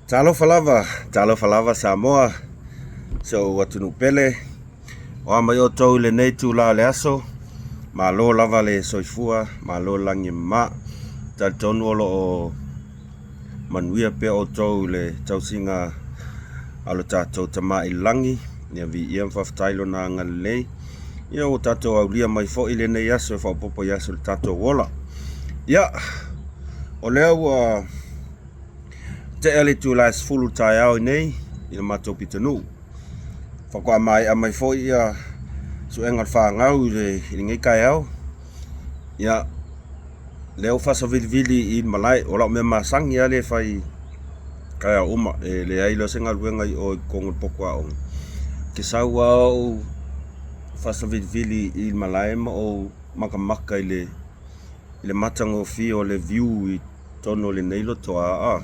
Talofa lava, talofa lava Samoa, si ou atunuu pele. O a mai outou i lenei itula o le aso, malo lava le soifua, malo le lagi e mama. E talitonu o lo o manuia pea outou i le tausiga a lo tatou Tama i le Lagi. Ia viia ma faafetai Lona agalelei. Ia ua tatou aulia mai foi lenei aso e faaopoopo i aso o le tatou ola. Ia, o lea ua tea le itula e 10 i le taeao nei i le matou pitonuu. Faatoa maea mai foi ia suega o le fanau i lenei taeao. Ia, lea ua faasavilivili i le malae. O lau mea masani lava lea e fai i taeao uma. E leai loa se galuega i o i totonu o le potu aoga, ou te sau lava ou faasavilivili i le malae ma ou matamata i le matagofie o le view i totonu o lenei lotoa.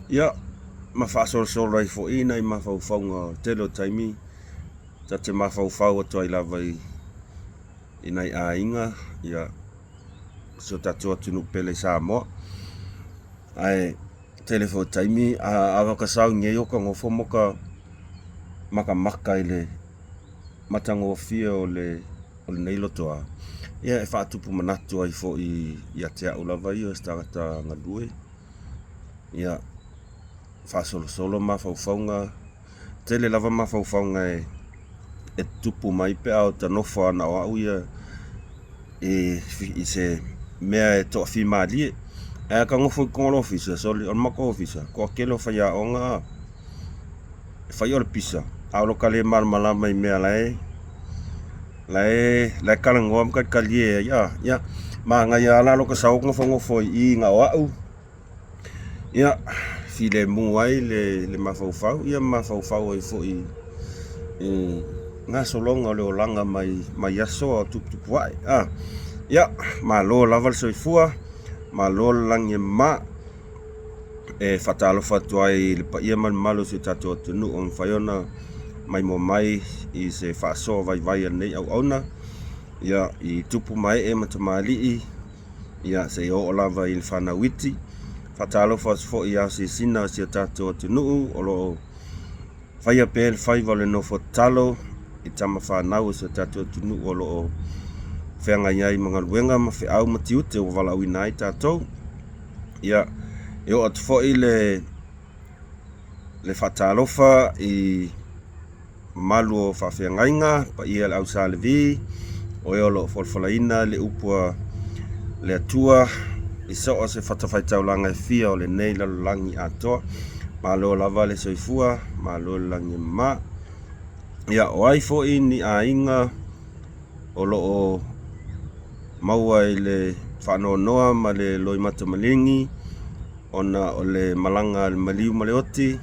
Ia, ma faasolosolo ai foi nai mafaufauga o le tele o taimi ta te mafaufau atu ai lava i nai aiga, ia, si o tatou atunuu pele i Samoa. Ae tele foi o taimi a ota sau nei ota nofo ma ota matamata i le matagofie o lenei lotoa, ia e faatupu manatu ai foi ia te au lava ia o se tagata galue, ia faasolosolo mafaufauga, tele lava mafaufauga e tutupu mai pe a ota nofo lava na o au ia i se mea e toafimalie. Ae a ta nofo i totonu o le ofisa, sole, o le matou ofisa, toatele o faiaoga e fai o le pisa, a o lota le malamalama i mea la e la e talanoa ma talitalie ai, a, ia, manaia lava la lota sau nofonofo i i na o au, ia, filemu ai le mafaufau, ia ma mafaufau ai foi i gasologa o le olaga mai aso a o tuputupu ae. A, ia, malo lava le soifua, malo le lagi e mama. E faatalofa atu ai i le paia ma le mamalu o si o tatou atunuu ua mafai ona maimoa mai i se faasoa vaivai a lenei auauna, ia, i tupu ma ee ma tamalii, ia, seia oo lava i le fanau iti. Faatalofa atu foi i asiasiga a si o tatou atunuu o lo o faia pea le faiva o le nofo tatalo i tama fanau a si o tatou atunuu o lo o feagai ai ma galuega ma feau ma tiute ua valaauina ai tatou. Ia, e oo atu foi le faatalofa i mamalu o faafeagaiga, paia o le au Sa Levi, o e o lo o folafolaina le upu a le Atua i so o se fatafaitaulaga e fia o lenei lalolagi atoa. Malo lava le soifua, malo le lagi e mama. Ia, o ai foi ni aiga o lo o maua i le faanoanoa ma le loimata maligi ona o le malaga a le maliu ma le oti,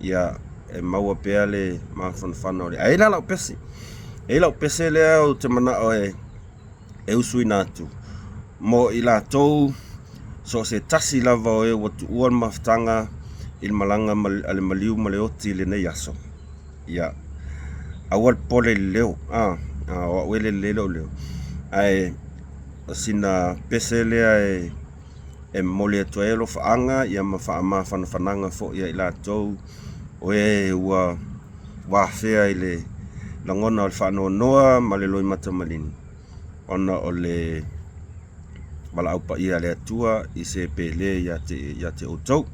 ia e maua pea le mafanafana o le... Ae i ai la lau pese, e i ai lau pese lea ou te manao e usuina atu mo i latou so o se tasi lava o e ua tuua le mafutaga i le malaga a le maliu ma le oti i lenei aso. Ia, aua le popole i le leo, a, o au e le lelei lou leo, ae o sina pese lea e momoli atu ai alofaaga ia ma faamafanafanaga foi ia i latou o e ua afea i le lagona o le faanoanoa ma le loimata maligi ona o le valaau paia a le Atua i se pele ia te outou.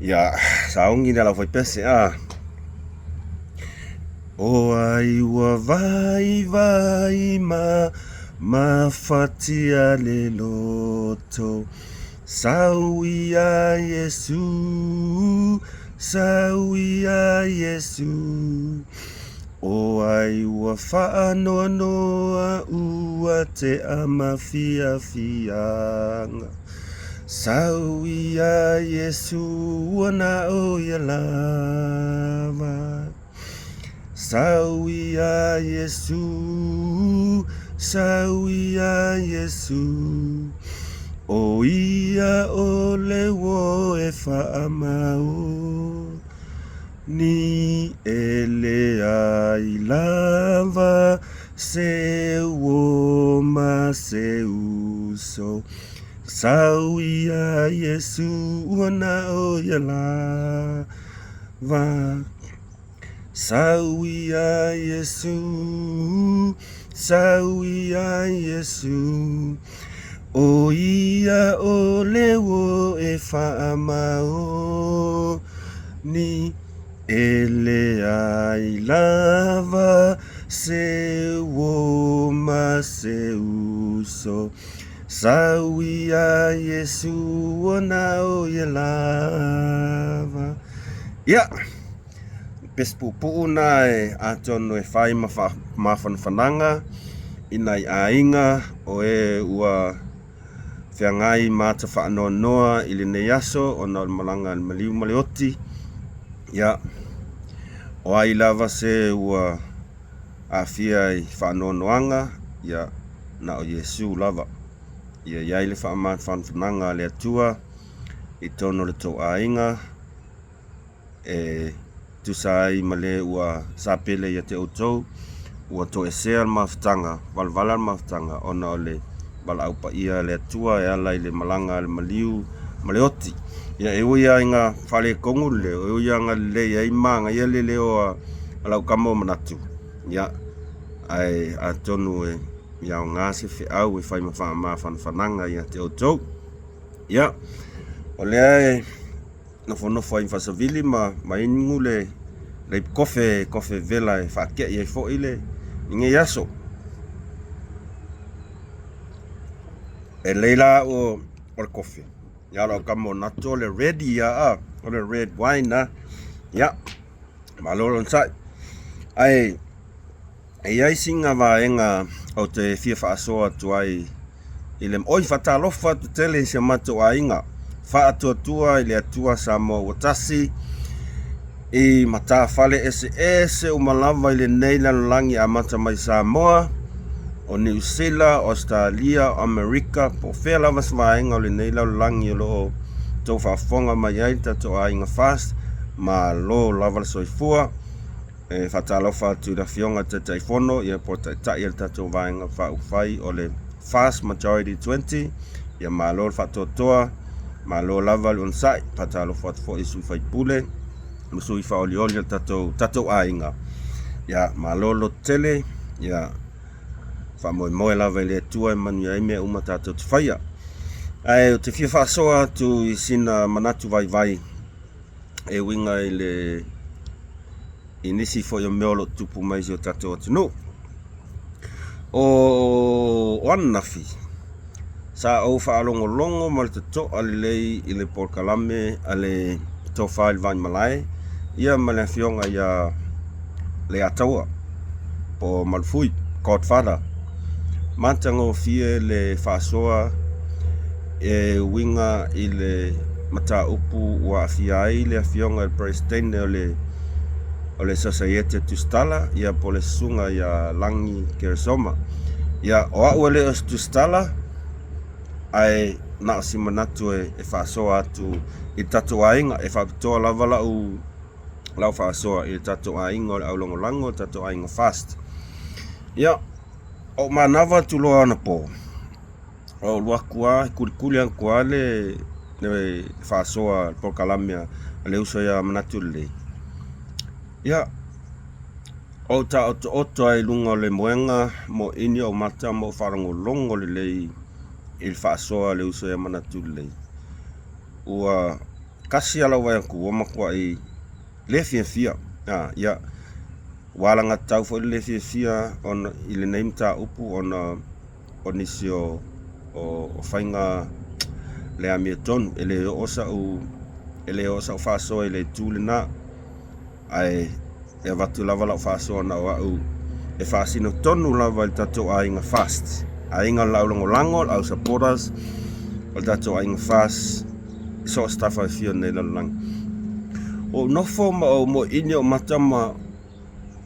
Ia, sauni le aufaipese, a. O ai ua vaivai ma mafatia le loto, sau ia Iesu, sau ia Iesu. O ai ua faanoanoa ua tea ma fiafiaga, sau ia Iesu ua na o ia lava. Sau ia Iesu, sau ia Iesu, o ia o le uo e faamaoni, e leai lava se uo ma se uso. Sau ia Iesu ua na o ia lava. Sau ia Iesu, sau ia Iesu, o ia o le uo e faamaoni, e leai lava se uo ma se uso. Sau ia Iesu ua na o ia lava. Ia, pese puupuu na e atonu e fai ma mafanafanaga i nai aiga o e ua feagai ma ata faanoanoa i lenei aso ona o le malaga a le maliu ma le oti. Ia, o ai lava se ua aafia i faanoanoaga, ia, na o Iesu lava. Ia i ai le faamafanafanaga a le Atua i totonu o le tou aiga e tusa ai ma le ua sapele ia te outou, ua toesea le mafutaga, valavala le mafutaga ona o le valaau paia a le Atua e ala i le malaga a le maliu ma le oti. Ia e ui lava ina faaletonu le leo, e ui lava ina lelei ai ma manaia le leo a lau tama o manatu, ia, ae atonu e aoga se feau e fai ma faamafanafanaga ia te outou. Ia, o lea e nofonofo ai ma faasavili ma inu le ipu kofe, kofe vela e faate'i ai foi lenei aso. E lelei la au o le kofe, ia o lau tama o Nato o le red ia a, o le red wine a. Ia, malo le onosai. Ae e i ai sina vaega ou te fia faasoa atu ai i le oi faatalofa atu tele i si o matou aiga faatuatua i le Atua Samoa ua tasi i matafale eseese uma lava i lenei lalolagi amata mai Samoa, o Niu Sila, Ausetalia, o Amerika, po o fea lava se vaega o lenei lalolagi o lo o tou faafofoga mai ai le tatou aiga FAST, malo lava le soifua. E faatalofa atu i le Afioga i le Taitaifono ia po o le Taitai o le tatou Vaega Faaupufai o le Fast Majority 20. Ia malo le faatoatoa, malo lava le onosai. Faatalofa atu foi i sui usufono ma sui faaolioli o le tatou, tatou aiga. Ia malo le lototele, ia faamoemoe lava i le Atua e manuia ai mea uma tatou te faia. Ae ou te fia faasoa atu i sina manatu vaivai e uiga i le i nisi foi o mea o lo o tutupu mai i si o tatou atunuu. O ananafi, sa ou faalogologo ma le totoa lelei i le polokalame a le Tofa i le Vaimalae ia ma le Afioga ia Leiataua po o Malufui, Godfather. Matagofie le faasoa e uiga i le mataupu ua aafia ai le Afioga i le Peresetene o le o le Sosaiete Tusitala, ia po o le Susuga ia Lagi Keresoma. Ia, o au e le o se tusitala, ae na o se manatu e faasoa atu i le tatou aiga. E faapitoa lava lau lau faasoa i le tatou aiga o le aulagolago, le tatou aiga FAST. Ia, ou manava atu loa anapo, ou alu atu lava, kulikuli atu lava le le faasoa le polokalame a le uso ia Manatu Lelei. Ia, ou taotooto lava i luga o le moega, moini ou mata ma ou faalogologo lelei i le faasoa a le uso ia Manatu Lelei. Ua tasi lava lau vaai atu ua matuai le fiafia. Ia, ua alagatatau foi le le fiafia ona i lenei mataupu ona o nisi o o faiga le amiotonu. E le oo sa'u e le oo sa'u faasoa i le itu lena, ae e avatu lava lau faasoa na o a'u e faasino tonu lava i le tatou aiga FAST, aiga o le laulagolago, le au supporters o le tatou aiga FAST i so o se tafa e fia o lenei lalolagi. Ua ou nofo ma ou moeini ou mata ma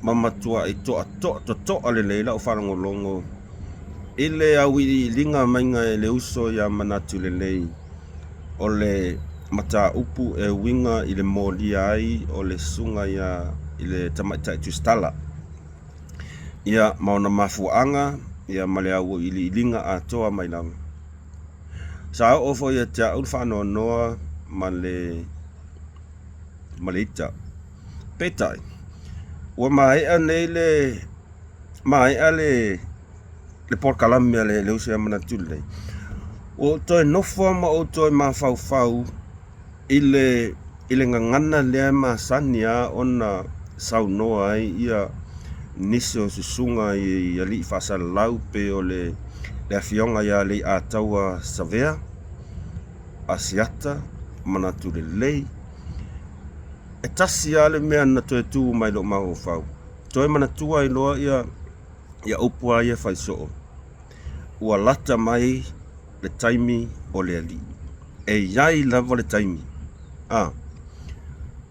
ma matuai toatoa totoa lelei lau faalogologo i le auiliiliga maiga e le uso ia Manatu Lelei o le mataupu e uiga i le molia ai o le susuga ia i le tamaitai tusitala ia ma ona mafuaaga ia ma le auiliiliga atoa mai lava. Sa oo foi ia te au le faanoanoa ma le ma le ita. Peitai, ua maea nei le maea le le polokalame a le uso ia Manatu Lelei. Ua ou toe nofo lava ma ou toe mafaufau i le i le gagana lea e masani lava ona saunoa ai ia nisi o susuga i alii faasalalau pei o le le Afioga ia Leiataua Savea Asiata Manatu Lelei. E tasi lava le mea na toe tu mai i lou mafaufau, toe manatua ai loa ia ia upu lava ia fai soo, ua lata mai le taimi o le Alii. E i ai lava le taimi. A,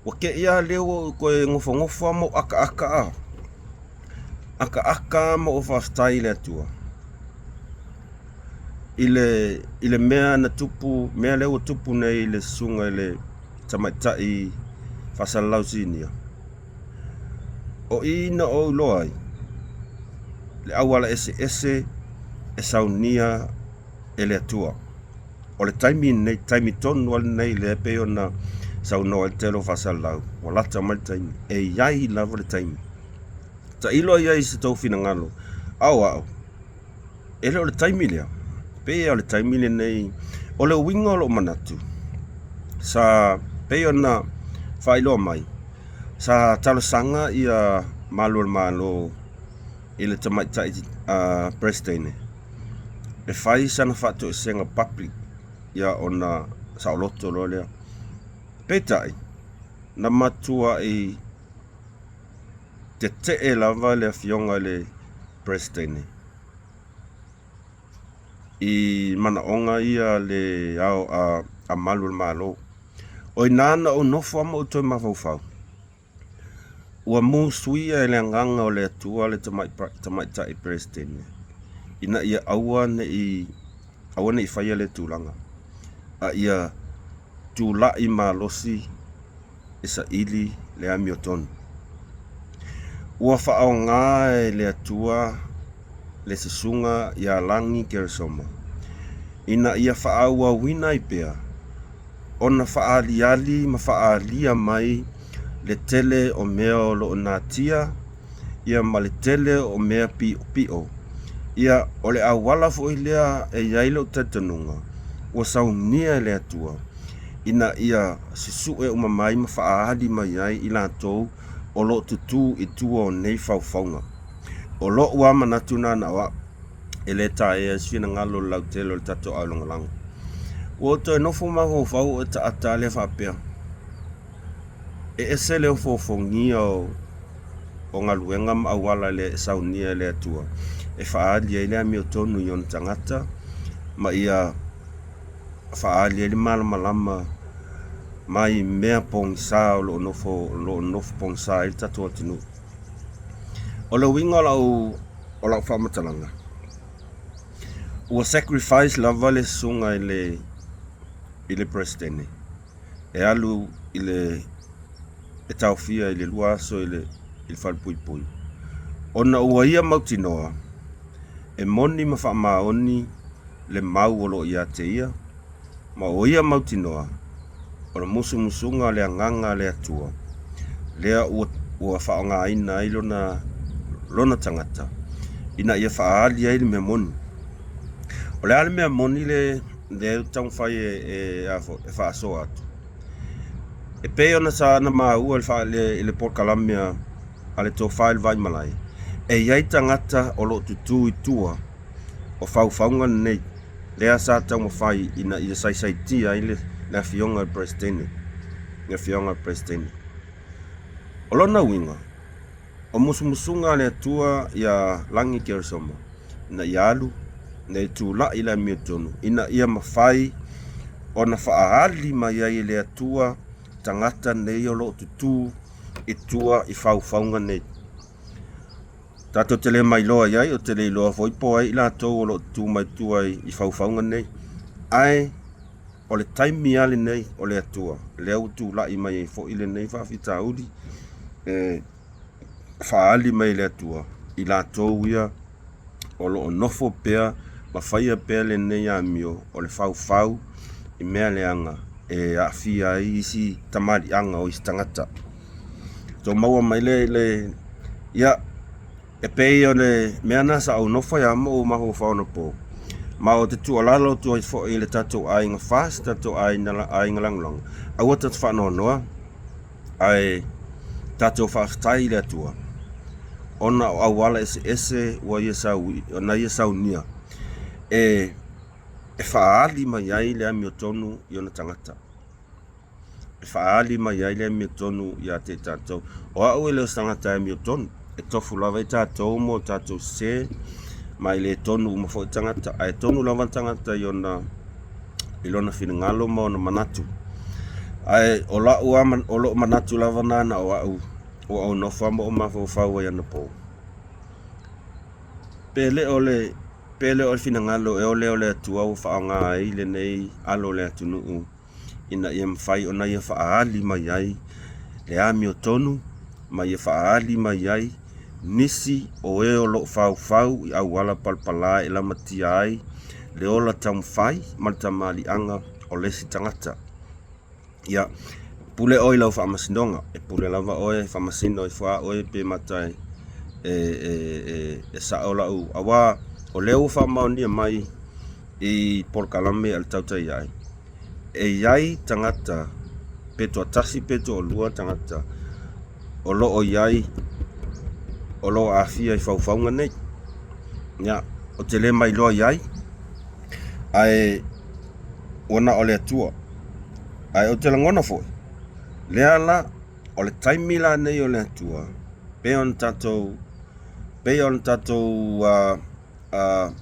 ua te i lava lea ua ou toe nofonofo lava ma ou akaaka a, akaaka lava ma ou faafetai i le Atua i le, i le mea na tupu, mea lea ua tupu nei i le susuga i le tamaitai faasalalau sinia. O i na ou iloa ai le auala eseese e saunia e le Atua. O le taimi lenei, taimi tonu lava lenei lea e pei ona saunoa ai le tele o faasalalau, ua lata mai le taimi. E i ai lava le taimi. Tailo i ai i se tou finagalo, a o au, E le o le taimi lea, pei o le taimi lenei. O le uiga o lou manatu, sa pei ona faailoa mai, sa talosaga ia malu o le Malo i le tamaitai Peresetene e fai sana faatoesega public ia ona saoloto loa lea. Peitai, na matuai tetee lava le Afioga i le Peresetene i manaoga ia a le ao a malu o le Malo. O i ina na ou nofo lava ma ou toe mafaufau, ua musuia e le Agaga o le Atua le Tamaitai Peresetene ina ia aua ne i aua ne i faia lea tulaga, a ia tulai malosi e saili le amiotonu. Ua faaaoga e le Atua le susuga ia Lagi Keresoma ina ia faaauauina ai pea ona faaaliali ma faaalia mai le tele o mea o lo o natia ia ma le tele o mea piopio. Ia, o le auala foi lea e i ai lou talitonuga ua saunia e le Atua ina ia susue uma mai ma faaali mai ai i latou o lo o tutū i tua o nei faufauga. O lou lava manatu lena na o au, e le taea ai se finagalo o le lautele o le tatou aulagolago. Ua ou toe nofo mafaufau o taata lava lea faapea, e ese le ofoofogia o o galuega ma auala e saunia e le Atua e faaali ai le amiotonu i ona tagata ma ia faaali ai le malamalama mai mea pogisa o lo o nofo, o lo o nofo pogisa ai le tatou atunuu. O le uiga o lau, o lau faamatalaga, ua sacrifice lava le susuga i le, i le Peresetene e alu i le, e taofia i le 2 aso i le, i le falepuipui, ona ua ia mautinoa e moni ma faamaoni le mau o lo o ia te ia, ma o ia mautinoa, o le musumusuga o le Agaga a le Atua, lea ua, ua faaaogaina ai lona, lona tagata, ina ia faaali ai le mea moni. O le a le mea moni le, lea ou te taumafai e, e, a foi, e faasoa atu? E pei ona sa na maua i le, i le polokalame a, a le Tofa i le Vaimalae, e i ai tagata o lo o tutū i tua o faufauga lenei lea sa taumafai ina ia saisaitia ai le, le Afioga i le Peresetene, le Afioga i le Peresetene. O lona uiga, o musumusuga a le Atua iā Lagi Keresoma ina ia alu, ina ia tulai i le amiotonu, ina ia mafai ona faaali mai ai e le Atua tagata nei o lo o tutū i tua i faufauga nei. Tatou te le mailoa i ai, ou te le iloa foi po o ai i latou o lo o tutū mai tua i faufauga nei, ae o le taimi lava lenei o le Atua, lea ua tulai mai ai foi lenei faafitauli e faaali mai e le Atua i latou ia o lo o nofo pea ma faia pea lenei amio o le faufau i mea leaga e aafia ai isi tamaliiaga o isi tagata. Tou maua mai le, le ia, e pei o le mea lena sa ou nofo ai lava ma ou mafaufau anapo, ma ou te tuualalo atu ai foi i le tatou aiga FAST, tatou aiga, aiga lagolago, aua tatou te faanoanoa, ae tatou faafetai i le Atua ona o auala eseese ua ia sau, na ia saunia e e faaali mai ai le amiotonu i ona tagata. E faaali mai ai le amiotonu ia te i tatou. O au e le o se tagata e amiotonu, e tofu lava i tatou mo tatou sese, ma e le tonu uma foi tagata, ae tonu lava le tagata i ona i lona finagalo ma ona manatu. Ae o la'u lava, o lo'u manatu lava na na o a'u ua ou nofo lava ma ou mafaufau ai anapo. Pe le o le pe le o le finagalo ea lea o le Atua ua faaaoga ai lenei alo o le atunuu ina ia mafai ona ia faaali mai ai le amiotonu ma ia faaali mai ai nisi o e o lo o faufau i auala palapala e lamatia ai le ola taumafai ma le tamaliiaga o le isi tagata. Ia, pule oe i lau faamasinoga, e pule lava oe e faamasino ifo lava oe pe mata e, e, e, e, e sao lau, aua o lea ua faamaonia mai i polokalame a le tautai ae, e i ai tagata pe toatasi pe toalua tagata o lo o i ai o lo o aafia i faufauga nei. Ia, ou te le mailoa i ai, ae ua na o le Atua. Ae ou te lagona foi, lea la, o le taimi la nei o le Atua, pei ona tatou, pei ona tatou uh, uh,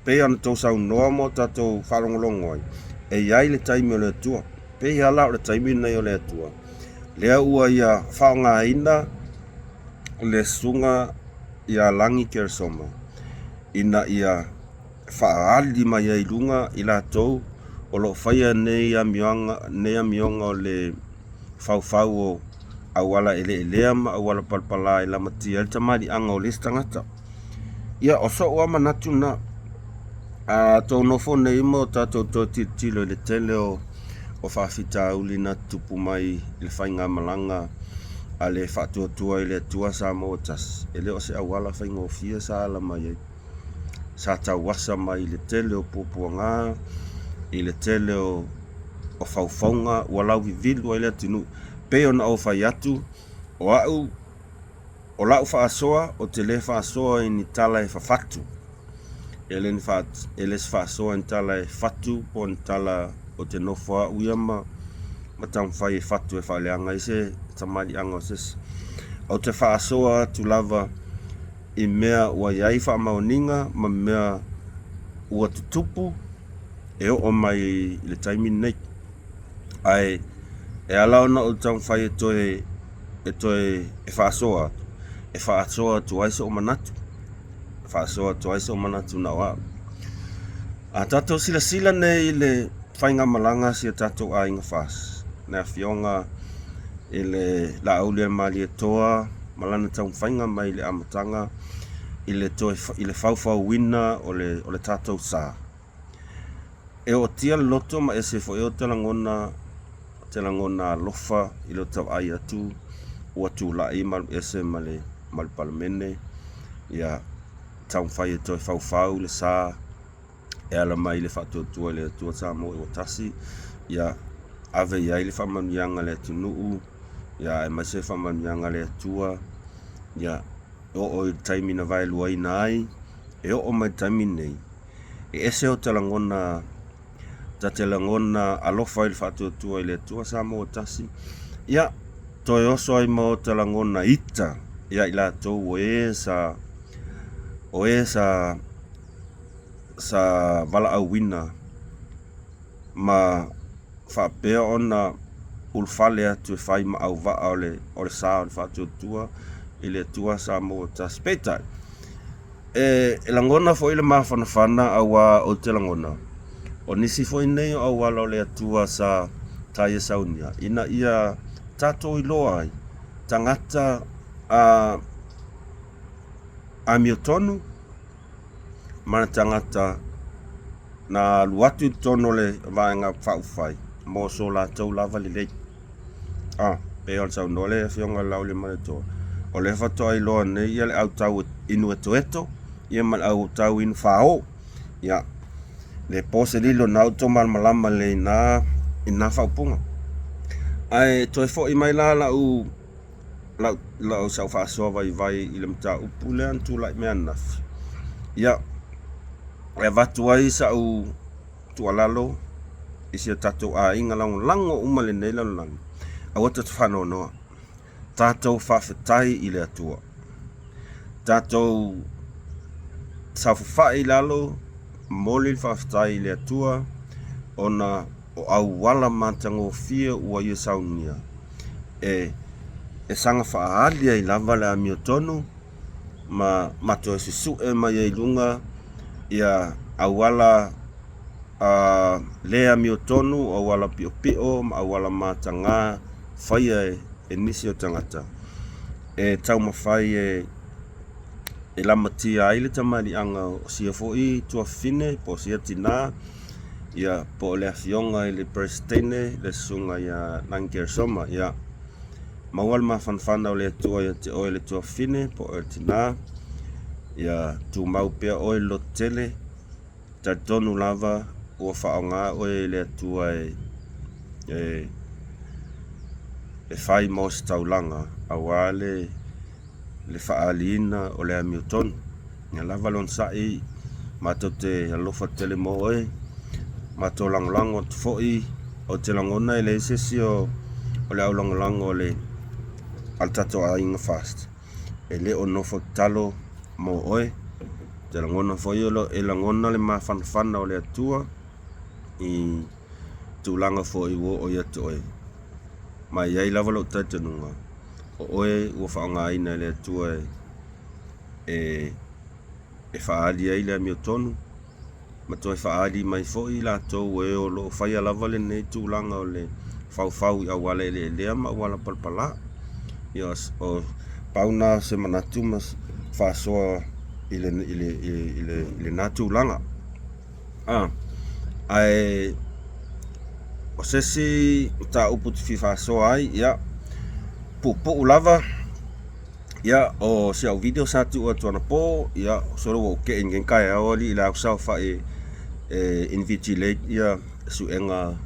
pei ona tou saunoa ma o tatou faalogologo ai, e i ai le taimi o le Atua. Pei lava la o le taimi lenei o le Atua, lea ua ia faaaogaina le susuga ia Lagi Keresoma ina ia faaali mai ai i luga i latou o lo o faia nei amioga, nei amioga o le faufau o auala eleelea ma auala palapala e lamatia ai le tamaliiaga o le isi tagata. Ia, o so'u lava manatu lena. A tou nofo nei ma o tatou toe tilotilo i le tele o, o faafitauli na tutupu mai i le faigamalaga a le Faatuatua i le Atua Samoa ua tasi, e le o se auala faigofie sa ala mai ai. Sa tauasa mai i le tele o puapuaga, i le tele o, o faufauga ua lauvivilu ai le atunuu. Pei ona ou fai atu, o a'u O la'u faasoa, ou te le faasoa i ni tala e fafatu. E le, fa, e le se faasoa i ni tala e fatu po o ni tala ou te nofo a'u ia ma, ma taumafai e fatu e faaleaga ai se tamaliiaga o se isi. Ou te faasoa atu lava i mea ua i ai faamaoniga ma mea ua tutupu e oo mai i le taimi lenei. Ae e ala ona ou taumafai e toe e toe e faasoa atu, e faasoa atu ai so'u manatu, e faasoa atu ai so'u manatu na o a'u. A tatou silasila nei i le faigamalaga a si o tatou aiga FAST, le afioga i le Laaulialemalietoa ma lana taumafaiga mai i le amataga i le toe i le faufauina o le o le tatou sa. E ootia le loto ma ese foi ota lagona te lagona alofa i le ota vaai atu ua tulai ma alu ese ma le ma le Palemene, ia taumafai e toe faufau le sa e ala mai i le faatuatua i le Atua Samoa ua tasi, ia ave i ai le faamanuiaga a le atunuu, ia aemaise le faamanuiaga a le Atua, ia oo i le taimi na vaeluaina ai, e oo mai i le taimi lenei, e ese ota lagona ta te lagona alofa i le faatuatua i le Atua Samoa ua tasi, ia toe oso ai ma ota lagona ita ia i latou o e sa o e sa sa valaauina ma faapea ona ulufale atu e fai ma auvaa o le o le sa o le faatuatua i le Atua Samoa ua tasi. Peitai, E lagona foi le mafanafana auā ou te lagona, o nisi foi nei o auala o le Atua sa sa ia saunia, ina ia tatou iloa ai tagata a amiotonu, ma le tagata na alu atu i totonu o le Vaega Faaupufai mo so latou lava lelei. A, pei ona saunoa le Afioga i le Laauliamaletoa, o lea faatoa iloa nei le au tau inu etoeto ia ma le au tau inu fao. Ia, le po se lilo na ua outou malamalama lelei i na faaupuga. Ae toe foi mai la lau lau lau sau faasoa vaivai i le mataupu lea na tulai mai ananafi. Ia, e avatu ai sau tuualalo i si o tatou aiga lagolago uma i lenei lalolagi, aua tatou te faanoanoa, tatou faafetai i le Atua. Tatou saofafai i lalo, momoli le faafetai i le Atua ona o auala matagofie ua Ia saunia e saga faaali ai lava le amiotonu ma toe susue mai ai i luga ia auala le amiotonu, o auala piopio ma auala mataga faia e nisi o tagata e taumafai e lamatia ai le tamaliiaga o sia foi tuafafine po o sia tinã, ia po o le Afioga i le Peresetene le Susuga ia Lagi Keresoma. Ia maua le mafanafana o le Atua ia te oe le tuafafine po o oe le tinã, ia tumau pea oe i le lototele. Talitonu lava ua faaaoga oe e le Atua e fai mo se taulaga aua le faaaliina o le amiotonu. Ia lava le onosai, matou te alofa tele mo oe, matou lagolago atu foi. Ou te lagona e leai se isi o le au lagolago a le tatou aiga FAST e le o nofo tatalo mo oe. Ou te lagona foi o lo o e lagona le mafanafana o le Atua i tulaga foi ua oo ia te oe. Ma e i ai lava lou talitonuga, o oe ua faaaogaina e le Atua e faaali ai le amiotonu ma toe faaali mai foi i latou o e o lo o faia lava lenei tulaga o le faufau i auala eleelea ma auala palapala. Ia, o pau lena o se manatu ma faasoa i lena tulaga. Ae o se isi mataupu ou te fia faasoa ai, ia, puupuu lava. Ia, o si au video sa tuu atu anapo, ia, solo ua ou te'i i lenei taeao alii la ou saofai e invigilate ia suega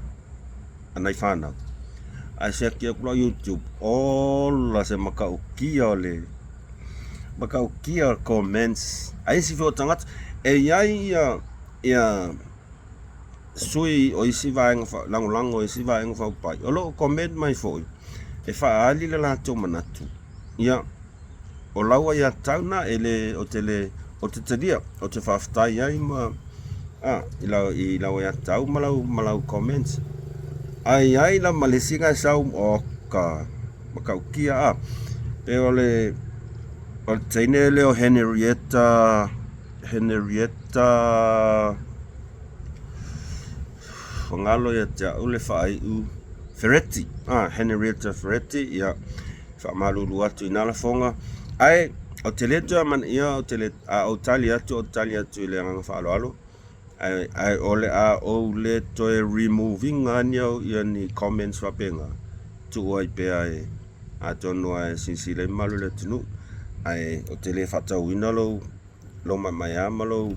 a nai fanau. Ae siaki atu lau YouTube, ola se matautia o le matautia o comments a isi foi o tagata. E i ai ia sui o isi vaega lagolago o isi vaega faaupufai o lo o comment mai foi e faaali le latou manatu. Ia, o lau aiatatau lena e le, ou te le, ou te talia, ou te faafetai ai ma, a, i lau, i lau aiatatau ma lau, ma lau comments. Ae i ai la ma le isi na e sau, oka, matautia, a, pei o le, o le teine lea o Henrietta, Henrietta, Ua galo ia te au le faaiu Ferretti, ah, Henrietta Ferretti, ia, faamalulu atu i na lafoga. Ae, ou te le toe amanaia, ou te le, a ou tali atu, ou te tali atu i le agaga faaaloalo, ae, ae o le a ou le toe remove ina ni au, ia ni comments faapena, tuu ai pea e, atonu lava e silasila ai le mamalu o le atunuu, ae ou te le faatauina lou lou maemaea ma lou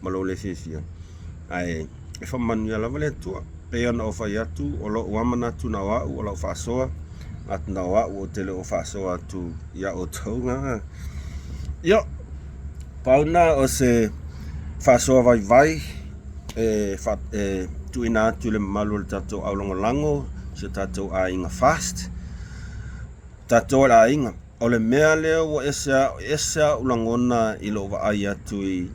ma lou le fiafia, ae e faamanuia lava le Atua. Pei ona ou fai atu, o lou lava manatu na o au, o lau faasoa, manatu na o au ou te le o faasoa atu ia outou. Ia, pau lena o se faasoa vaivai e, e tuuina atu i le mamalu o le tatou aulagolago, si o tatou aiga FAST. Tatou o le aiga. O le mea lea ua ese ese au lagona i lou vaai atu i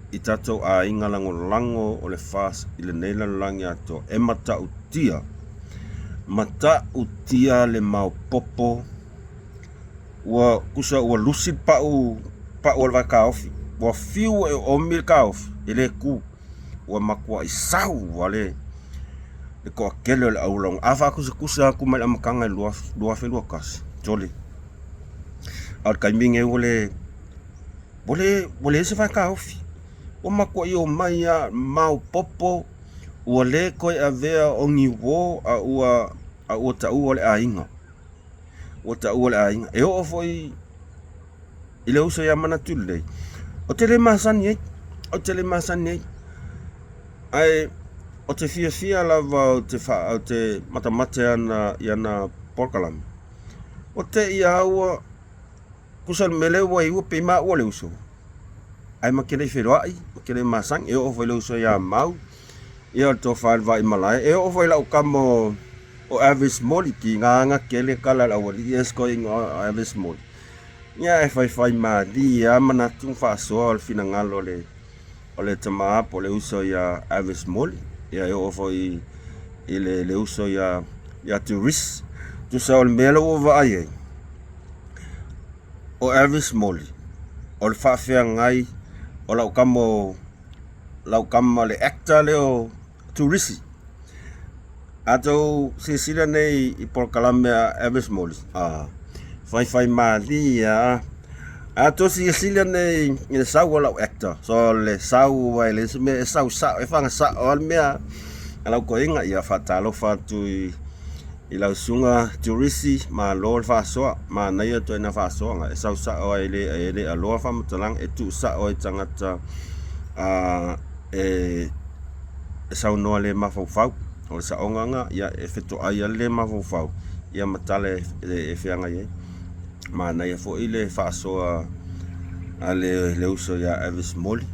i tatou aiga lagolago o le FAST i lenei lalolagi atoa, e matautia, matautia le maopoopo ua tusa ua lusi le pau pau o le vaekaofi, ua fiu e oomi le kaofi e le tu, ua matuai sau lava le toatele o le aulaga. A faatusatusa atu mai le amataga i le 2021, sole, a o le taimi lenei ua le Ua le, ua leai se faataofi. Ua matuai omai lava maopoopo, ua le toe avea o ni uo a ua, a ua taua o le aiga. Ua taua o le aiga. E oo foi i le uso ia Manatu Lelei, ou te le masani ai, ou te le masani ai. Ae ou te fiafia lava ou te, faa, ou te matamate ana i ana polokalame. Ua te i lava ua Tusa o le mea lea ua i ai ua pei maua le uso, ae ma te le i feiloai, ma te le i masani. E oo foi i le uso ia Mau, ia o le tofa i le Vaimalae. E oo foi i lau tama o Avis Moli, tiga na tele tala a le aualii ia i si toeaina o Avis Moli. Ia ae faifaimalie lava manatu ma faasoa o le finagalo o le o le tama po o le uso ia Avis Moli, ia e oo foi i le, le uso ia, ia Turis. Tusa o le mea lea ua vaai ai, o Avis Moli, o le faafeagai o lau tama o lau tama le actor lea o Turisi. A tou silasila nei i polokalame a Elvis Moli, a faifaimalie lava. A tou silasila nei i le sau o lau actor, so le sau aua e leai se mea e sau sao, e faga sao lava le mea a lau toeaina. Ia faatalofa atu i i lau susuga Turisi, malo le faasoa, manaia le ituaiga faasoaga e sau sao ai e le aloa faamatalaga, e tuu sao ai i tagata e saunoa le mafaufau. O le saoga lena, ia e fetoai lava le le mafaufau ia ma tala e feagai ai. Manaia foi le faasoa a le uso ia Elvis Moli.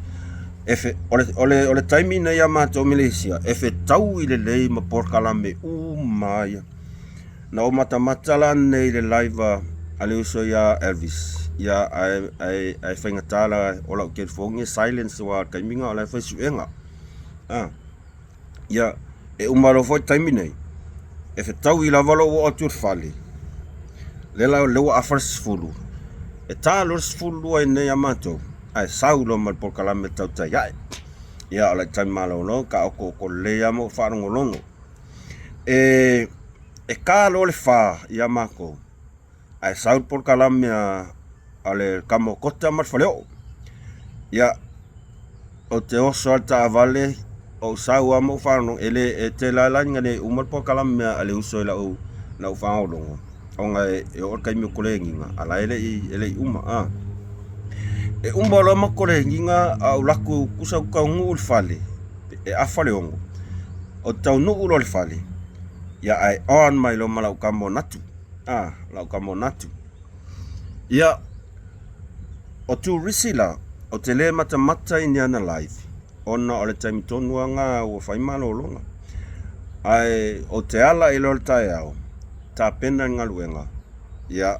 O le taimi lenei ia matou i Maleisia, e fetaui lelei ma polokalame uma lava ia. Na ou matamata la nei i le live a le uso ia Elvis, ia ae faigata la o lau telefoni e silence aua o le taimi lena o la e fai suega. Ia, e uma loa foi le taimi nei, e fetaui lava lou oo atu i le fale, lea la lea ua afa le 10, e ta loa le 12 i inei ia matou, ae sau loa ma le polokalame tautai ae. Ia, o lau taimi malolo, taotooto lelei lava ma ou faalogologo. E e ta loa le fa ia matou, ae sau le polokalame a le tama o Kota ma le Faleoo. Ia, ou te oso lava i le taavale, ou sau lava ma ou faalogologo, e le, e tele lava la ina le uma le polokalame a le uso i lau, lau faalogologo, ona e oo i le taimi o koleniga, a o la e le i, e le i uma. A. E uma loa ma koleniga ae ou alu atu, tusa ou te taunuu i le fale, e afa le 6, ou te taunuu loa i le fale, ia ae on mai loa ma lau tama o Natu, a, lau tama o Natu. Ia, o Turisi la, ou te le matamata i ni ana live, ona o le taimi tonu lava lena ua fai malologa. Ae ou te ala i loa le taeao, tapena le galuega, ia,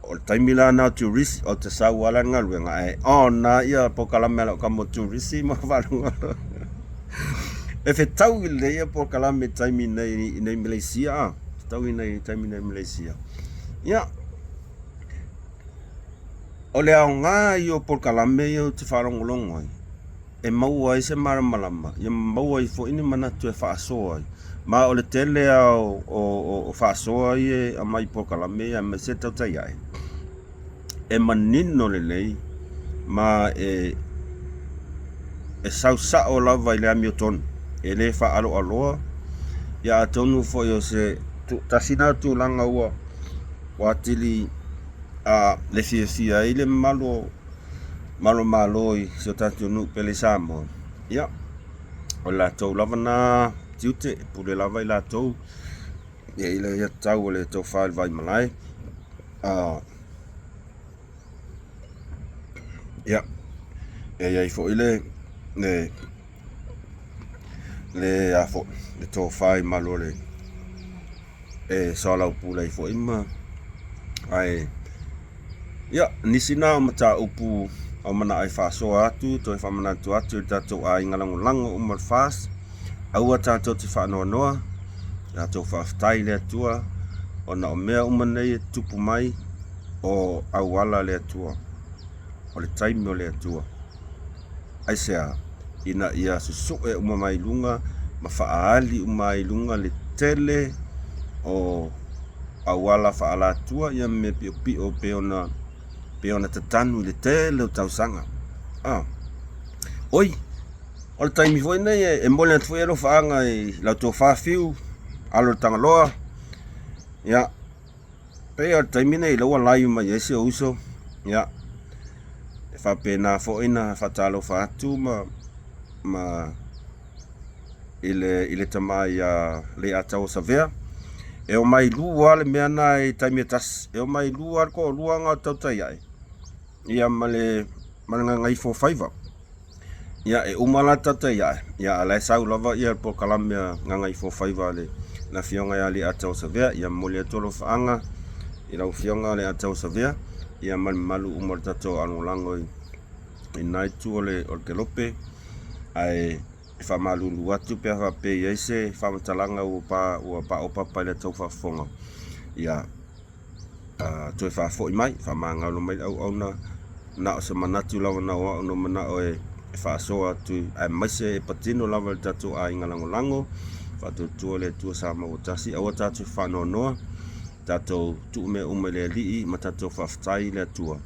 o le taimi la lena o Turisi, ou te sau lava la i le galuega, ae on lava ia polokalame a lau tama o Turisi ma faalogologo. E fetaui lelei ia polokalame i taimi nei i nei Malaysia, a, fetaui nei i taimi nei i Malaysia. Ia, o le aoga ia o polokalame ia ou te faalogologo ai, e maua ai se malamalama, ia maua ai foi ni manatu e faasoa ai. Ma o le tele lava o faasoa ia e aumai i polokalame ia aemaise le tautai ae, e manino lelei ma e sau sao lava i le amiotonu, e le faaaloaloa. Ia atonu foi o se tasi lena tulaga ua atili le fiafia ai le mamalu o malu o Malo i si o tatou nuu pele i Samoa. Ia, o le latou lava lena tiute, e pule lava i latou i le aiatatau a le tofa i le Vaimalae. Ia, e i ai foi le le tofa i malu o le e soalaupule ai foi ma ae ia nisi na o mataupu o manao e faasoa atu toe faamanatu atu i le tatou aiga lagolago uma o le FAST aua tatou te faanoanoa tatou faafetai i le Atua ona o mea uma nei e tutupu mai o auala a le Atua o le taimi o le Atua. Aisea? Ina ia susue uma mai luga ma faaali uma ai i luga le tele o auala faaalatua ia ma mea piopio e pei ona Pei ona tatanu i le tele o tausaga. A. Oi, o le taimi foi lenei e momoli atu foi alofaaga i la outou Fiu, alo o le Tagaloa. Ia, pei o le taimi lenei o lea ua live mai ai si ou uso. Ia, e faapena foi ona faatalofa atu ma ma i le i le tama ia Leiataua Savea. E omai lua lava le mea lena i taimi e tasi. E omai lua lava le toalua na o tautai ae ia ma le ma le Gagaifofaiva. Ia e uma la le tautai ae, ia a o la e sau lava ia le polokalame a Gagaifofaiva a le Afioga ia Leiataua Savea. Ia momoli atu alofaaga i lau Afioga Leiataua Savea ia ma le mamalu uma o le tatou alagolago i lena itu o le kelope. Ae e faamalulu atu pe a faapea e i ai se faamatalaga ua paopapa i le tou faafofoga, ia toe faafoi mai, faamagalo mai le auauna. Na o se manatu lava na o au na ou manao e faasoa atu, aemaise e patino lava i le tatou aiga lagolago. Faatuatua le Atua Samoa ua tasi, aua tatou te faanoanoa, tatou tuu mea uma i le Alii ma tatou faafetai i le Atua.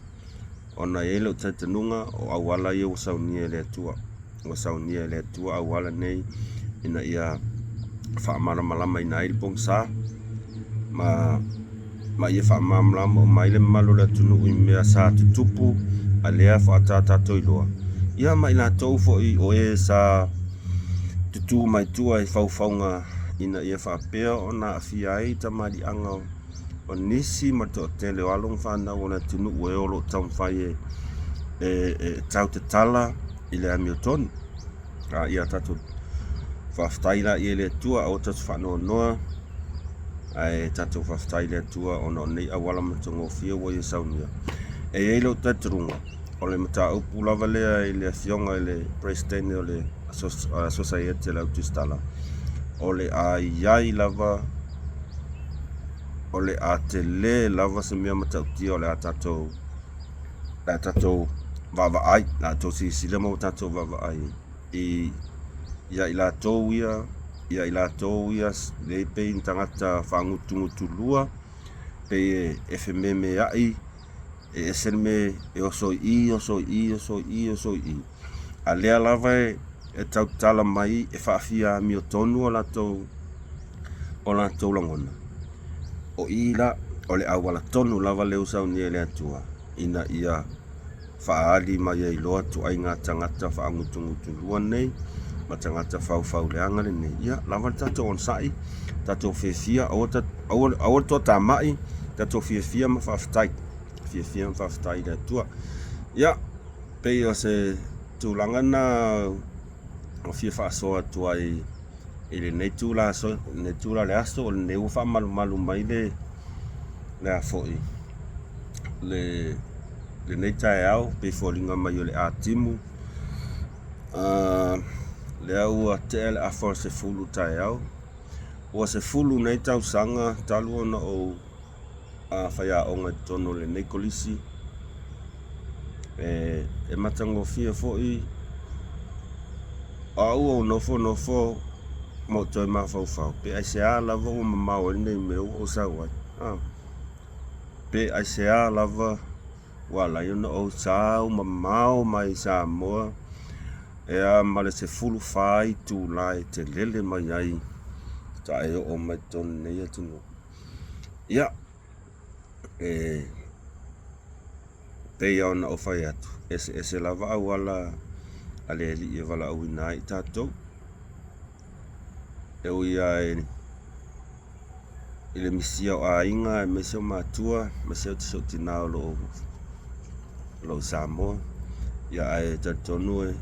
Ona e i ai lou talitonuga o auala ia ua saunia e le Atua. Ua saunia e le Atua auala nei ina ia faamalamalamaina ai le pogisa ma, ma ia faamalamalama uma ai le mamalu o le atunuu i mea sa tutupu a lea faatoa tatou iloa. Ia ma i latou foi o e sa tutū mai tua i faufauga ina ia faapea ona aafia ai tamaliiaga o nisi ma le toatele o alo ma fanau o le atunuu e o lo o taumafai e tau tatala i le amiotonu. A ia tatou faafetai laia i le Atua, aua tatou te faanoanoa, ae tatou faafetai i le Atua ona o nei auala matagofie ua ia saunia. E i ai lou talitonuga, o le mataupu lava lea i le Afioga i le Peresetene o le Sosaiete a le Au Tusitala, o le a i ai lava, o le a tele lava se mea matautia o le a tatou, le a tatou vaavaai, le a outou silasila ma ua tatou vaavaai i ia i latou ia, ia i latou ia lea e pei ni tagata faagutugutulua, pei e fememeai e ese le mea e oso i i, oso i i, oso i i, oso i i. A lea lava e tautala mai e faafia amiotonu o latou, o latou lagona. O i la, o le auala tonu lava lea ua saunia e le Atua ina ia faaali mai ai loa ituaiga tagata faagutugutulua nei ma tagata faufauleaga lenei. Ia lava le tatou onosai, tatou fiafia, aua, aua, aua le toatamai, tatou fiafia ma faafetai, fiafia ma faafetai i le Atua. Ia, pei o se tulaga lena ua fia faasoa atu ai i lenei itula aso, lenei itula o le aso, o lenei ua faamalumalu mai le, le a foi, le, lenei taeao, pei e foliga mai o le a timu. Lea ua tea le afa o le 10 taeao. Ua 10 nei tausaga talu ona ou faiaoga i totonu o lenei kolisi. E matagofie foi o au ua ou nofonofo ma ou toe mafaufau pe aisea lava ua mamao ai lenei mea ua ou sau ai. Pe aisea lava ua ala ai ona ou sau mamao mai Samoa e a ma le 14 itula e telele mai ai faatoa e oo mai totonu i lenei atunuu. Ia, e pei lava ona ou fai atu, e eseese lava auala a le Alii e valaauina ai i tatou. E ui lava i le misia o aiga aemaise o matua, aemaise o si ou tina o lo o i Samoa, ia ae talitonu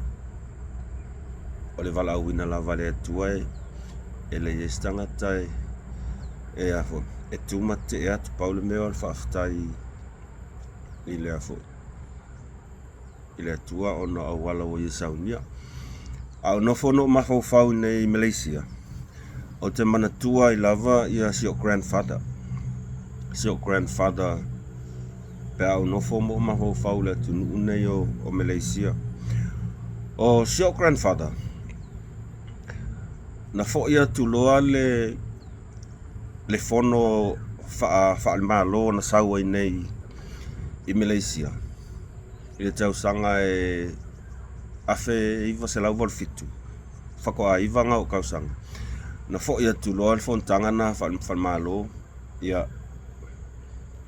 o le valaauina lava e le Atua e leai se tagata e tu ma tetee atu. Pau le mea o le faafetai i le i le Atua ona o auala ua ia saunia. A o nofo na ou mafaufau i inei i Malaysia, ou te manatua ai lava ia si ou grandfather. Si ou grandfather pe a ou nofo ma ou mafaufau i le atunuu nei o Malaysia. O si ou grandfather, na foi atu loa le le fono faa, faale-Malo na sau ai nei. i Malaysia i le tausaga e 1987, faatoa 9 na ou tausaga, na foi atu loa le fonotaga lena faale-Malo, ia,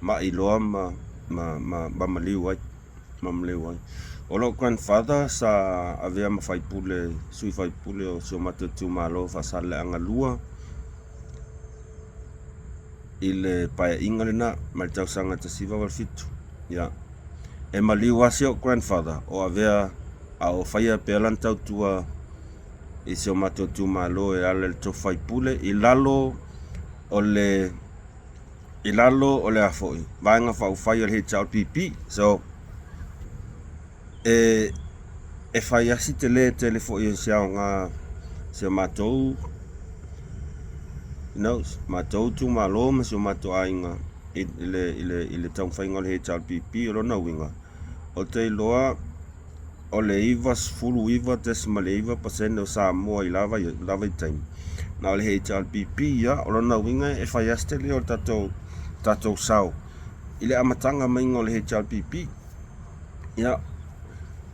mai loa ma maliu ai, ma maliu ai. O lou grandfather sa avea ma faipule, sui faipule o si o matou itumalo o Faasaleleaga 2 i le paeaiga lena mai le tausaga 1987. Ia, e maliu lava si ou grandfather o avea a o faia pea lana tautua i si o matou itumalo e ala i le tofi faipule i lalo o le i lalo o le a foi Vaega Faaupufai o le HRPP. So, e e fai lava si tele tele foi o se aoga si o matou you know, matou itumalo ma si o matou aiga i le, i le, i le taumafaiga o le HRPP. O lona uiga, ou te iloa o le 99.9% o Samoa i la vaitaimi, na o le HRPP ia. O lona uiga e fai lava se tele o le tatou, tatou sao i le amataga maiga o le HRPP. Ia,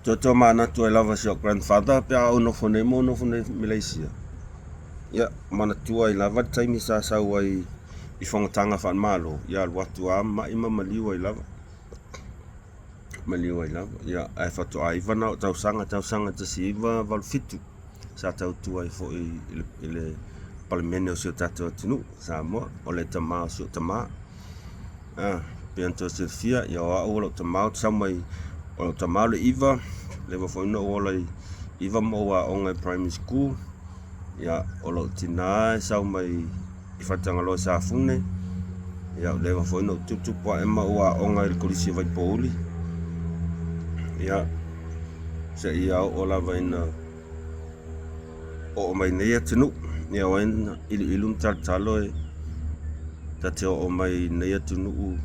toe tomanatu ai lava si ou grandfather pe a ou nofo nei ma ou nofo nei i Malaysia. Ia, manatua ai lava le taimi sa sau ai i fonotaga faale-Malo, ia alu atu lava mai ma maliu ai lava. Maliu ai lava. Ia, ae faatoa 9 na o tausaga, tausaga 1987 sa tautua ai foi i le Palemene o si o tatou atunuu, Samoa. O le tama o si ou tama. Ah, pei ona outou silafia, ia o au o lou tama ou te sau mai, o lou tama o le 9, leva foi ona ou ola i 9 ma ou aoga i primary school. Ia, o lou tina e sau mai i Faletagaloa i Safune. Ia, ua leva foi ona ou tuputupu ae ma ou aoga i le Kolisi o Vaipouli. Ia, seia oo lava ina oo mai nei atunuu. Ia, o ai na iluilu ma talotalo e ta te oo mai i nei atunuu.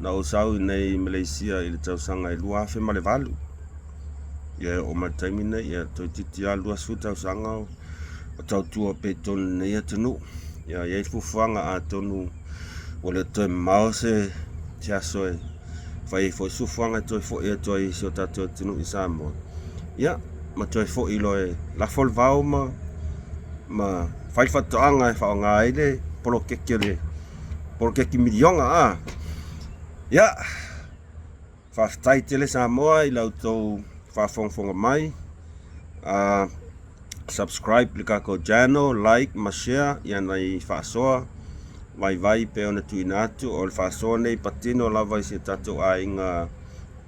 Na ou sau i nei i Malaysia i le tausaga e 2008. Ia e oo mai i le taimi lenei, ia toeitiiti lava 20 tausaga o tautua pea i totonu o lenei atunuu. Ia e i ai fuafuaga atonu ua le o toe mamao se aso e fai ai foi se fuafuaga e toe foi atu ai i si o tatou atunuu i Samoa. Ia, ma toe foi loa e lafo le vao ma ma fai le faatoaga e faaaoga ai le poloketi o le poloketi miliona a. Ia, Faafetai tele Samoa i la outou faafogafoga mai. Subscribe le tatou channel, like ma share ia nai faasoa vaivai pei ona tuuina atu. O le faasoa nei patino lava i si o tatou aiga,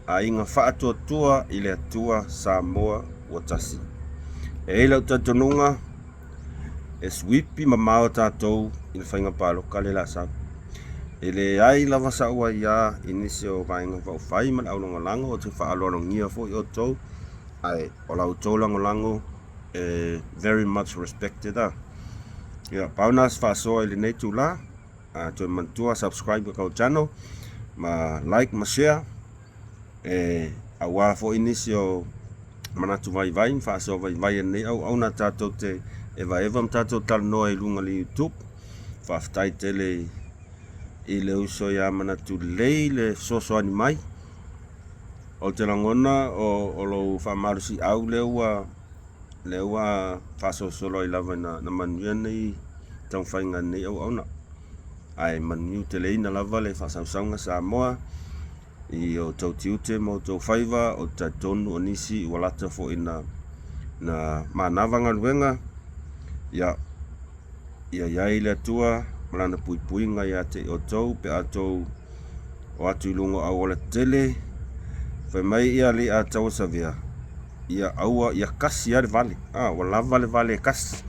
aiga faatuatua i le Atua Samoa ua tasi. E i ai lau talitonuga, E suipi mamao tatou i le faiga palota lea o le a sau. E leai lava sau aia i nisi o Vaega Faaupufai ma le aulagolago, ou te faaaloalogia foi outou, ae o la outou lagolago e very much respected a. Ia, pau lena o se faasoa i lenei itula. A toe manatua, subscribe i le tatou channel ma like ma share e aua foi nisi o manatu vaivai ma faasoa vaivai a lenei auauna tatou te evaeva ma tatou talanoa i luga o le YouTube. Faafetai tele i le uso ia Manatu Lelei le fesoasoani mai. Ou te lagona o lou faamalosiau lea ua lea ua faasolosolo ai lava ina manuia nei taumafaiga a lenei auauna. Ae manuia teleina lava le faasausauga Samoa. I outou tiute ma outou faiva, ou te talitonu o nisi ua lata foi ina na manava galuega, ia, ia i ai le Atua ma Lana puipuiga ia te outou pe a outou o atu i luga o auala tetele. Fai mai ia alii a Tauasavea, ia aua, ia kasi lava le vale, a, ua lava le vale e kasi.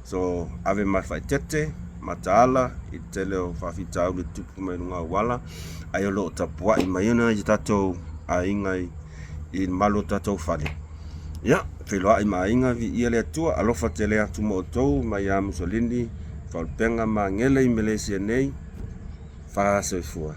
So, ave ma le faaeteete, mataala i le tele o faafitauli e tutupu mai luga auala, ae o lo o tapuai mai nai o tatou aiga i le malu o tatou fale. Ia, feiloai ma aiga, viia le Atua, alofa tele atu ma outou mai ia Musolini, Faalupega ma Agele i Melesia nei, fa soifua.